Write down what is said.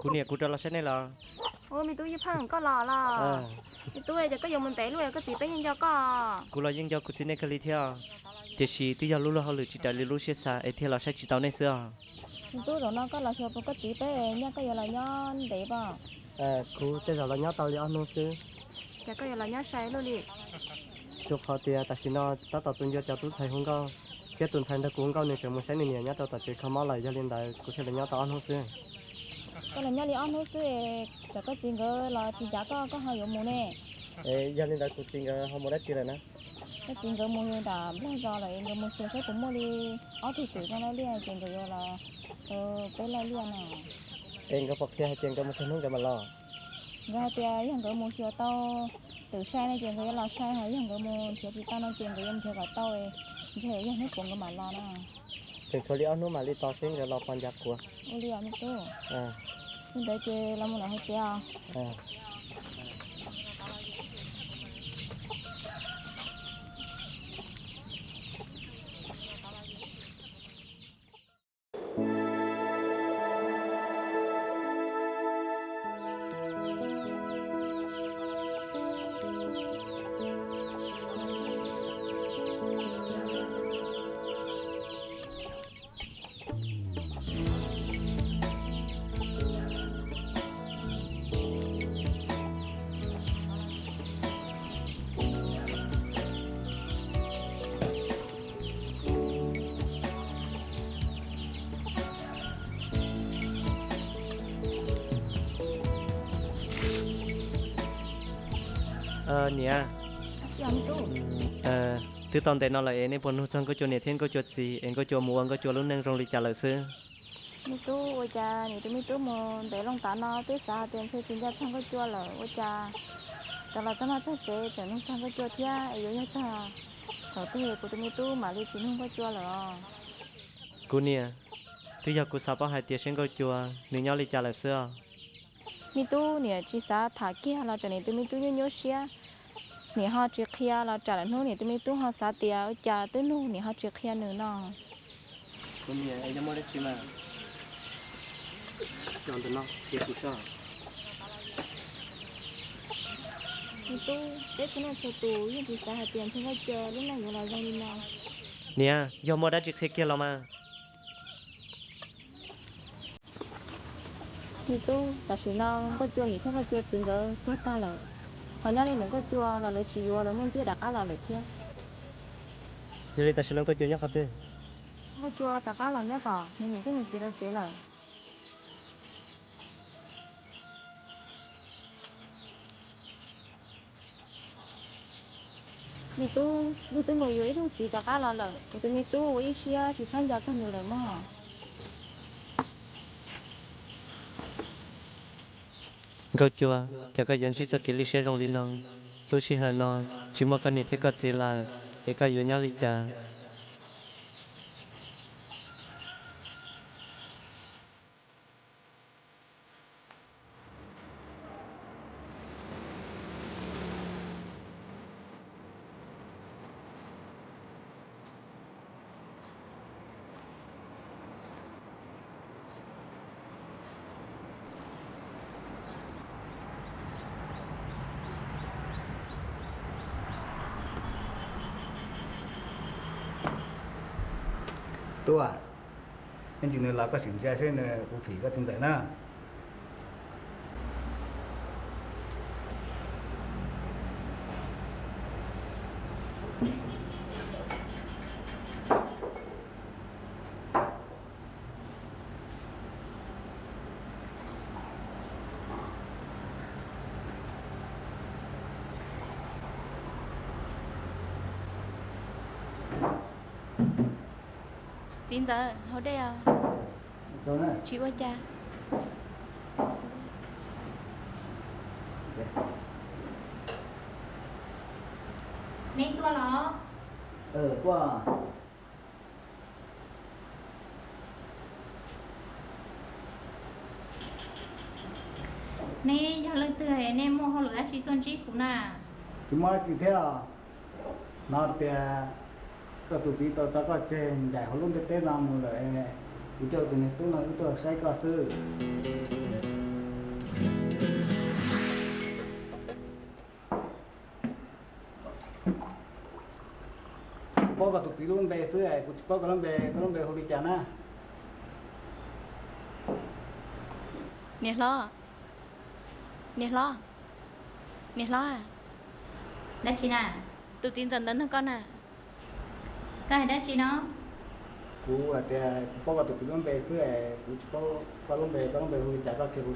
Kuv niam, kuv rov los saib nej los. Ua, me tub Yeej Pheej, koj los los? Me tub, ces koj yuav mus ntev lub, koj txiv peb yeej nco koj. Kuv los yeej nco kuv txiv nej kawg li thiab, tiam sis twb yog lub luag hauj lwm tsis raws li lub siab xav es thiaj los saib tsis tau nej xwb os. Me tub, zaum no koj los xyuas puas koj txiv peb, nyaj koj yuav los nyob ntev pom? Kuv tej zaum los nyob tau li ob hnub xwb. Ces koj yuav los nyob sai luaj li? Rau qhov tias tam sim no tab tom tus ncua cov tub ntxhais hu nkauj, thiab tus ntxhais nrog kuv hu nkauj nws tseem mus saib nws niam nyob rau tom tsev kho mob lawm, yog li ntawd kuv thiaj los nyob tau ob hnub xwb. Koj los nyob li ob hnub xwb, tsam koj txiv nkawd los tsis ncav koj, koj ho yuav mus ne. Yog li ntawd kuv txiv nkawd ho mus dab tsi lawm na? Koj txiv nkawd mus nram Nplog zos lawm, nkawd mus xyuas saib puas muaj li ob tug twm zoo laij liaj ces nkawd yuav los rau peb laij liaj no. Es nkawd puas qhia hais tias nkawd mus tsawg hnub nkawd mam los? Nkawd hais tias yog nkawd mus xyuas tau twm sai no ces nkawd yuav los sai, ho yog nkawd mus nrhiav tsis tau no ces nkawd yuav mus nrhiav kom tau, ntshe yog hnub puav nkawd mam los no. Tseem tshuav li ob hnub mam li tos seb nkawd los puas ncav kuv. Ua li os me tub. Li ntawd ces los mus lawm hauv tsev os. Niam, twb tau ntev no lawm es nej puas nug txog nkauj cua niam thiab nkauj cua txiv es nkauj cua mus ua nkauj cua lub neej zoo li cas lawm xwb? Me tub, ua cas niam tus me tub mus ntev loo tav no twb xav hais tias ntshe tsis nco txog nkauj cua lawm, ua cas rov los txog no txog tsev tseem nug txog nkauj cua thiab es yuav yog txog thaum twg kuv tus me tub mam li tsis nug nkauj cua lawm os? Kuv niam, twb yog kuv xav paub hais tias seb nkauj cua nws nyob li cas lawm xwb os. Me tub, niam tsis xav tham kiag los tsam niam tus me tub nyuaj nyuaj siab. Niam ho tsis qhia los tsam lwm hnub niam tus me tub ho xav tias ua cas twb nug niam ho tsis qhia nws no. Kuv niam, yog muaj dab tsi mas cov ntawm no qhia kuv saib. Me tub, peb txhua leej txhua tus yeej tsis xav hais tias ntshe nkauj cua lub neej yuav los zoo li no. Niam, yog muaj dab tsi qhia kiag los mas. Me tub, tam sim no nkauj cua niam thiab nkauj cua txiv nkawd tuag tag lawm, ho nyob li ntawm nkauj cua los lawv tsis yuav lawv muaj ntxiab rov qab los lawm thiab. Yog li tam sim no nkauj cua nyob qhov twg? Nkauj cua rov qab los nyob tom nws niam thiab nws txiv lawv tsev lawm. Me tub, luag twb mus yuav ib zaug txiv rov qab los lawm, kuv tus me tub ua ib siab tsis txhob nco txog nws lawm mog. Nkauj cua, cas koj yuav ntsib txoj kev lwj siab zoo li no? Lub sij hawm no tsis muaj koj niam thiab koj txiv lawm, es koj yuav nyob li cas? Tub, ib ntsis nws los koj sim ntsia seb nws puas phim koj tus ntxawm na. Txiv ntxawm, haus dej os. Tsis ua cas. Neb tuaj los? Neb yog leej twg, neb muaj hauj lwm dab tsi tuaj ntsib kuv na? Tsis muaj dab tsi thiab. Hnov tias koj tus txiv tau tso koj tseg ncaim hauv lub ntiaj teb no mus lawm, kuv coj tus me tub no wb tuaj saib koj xwb. Kuv paub koj tus txiv lub npe xwb, kuv tsis paub koj lub npe, koj lub npe hu li cas na? Niam hlob, niam hlob, niam hlob. Dab tsi na? Tus txiv ntxawm ntawd nug koj na. Koj hais dab tsi no? Kuv hais tias kuv paub koj tus txiv lub npe xwb, kuv tsis paub koj lub npe, koj lub npe hu li cas, koj qhia kuv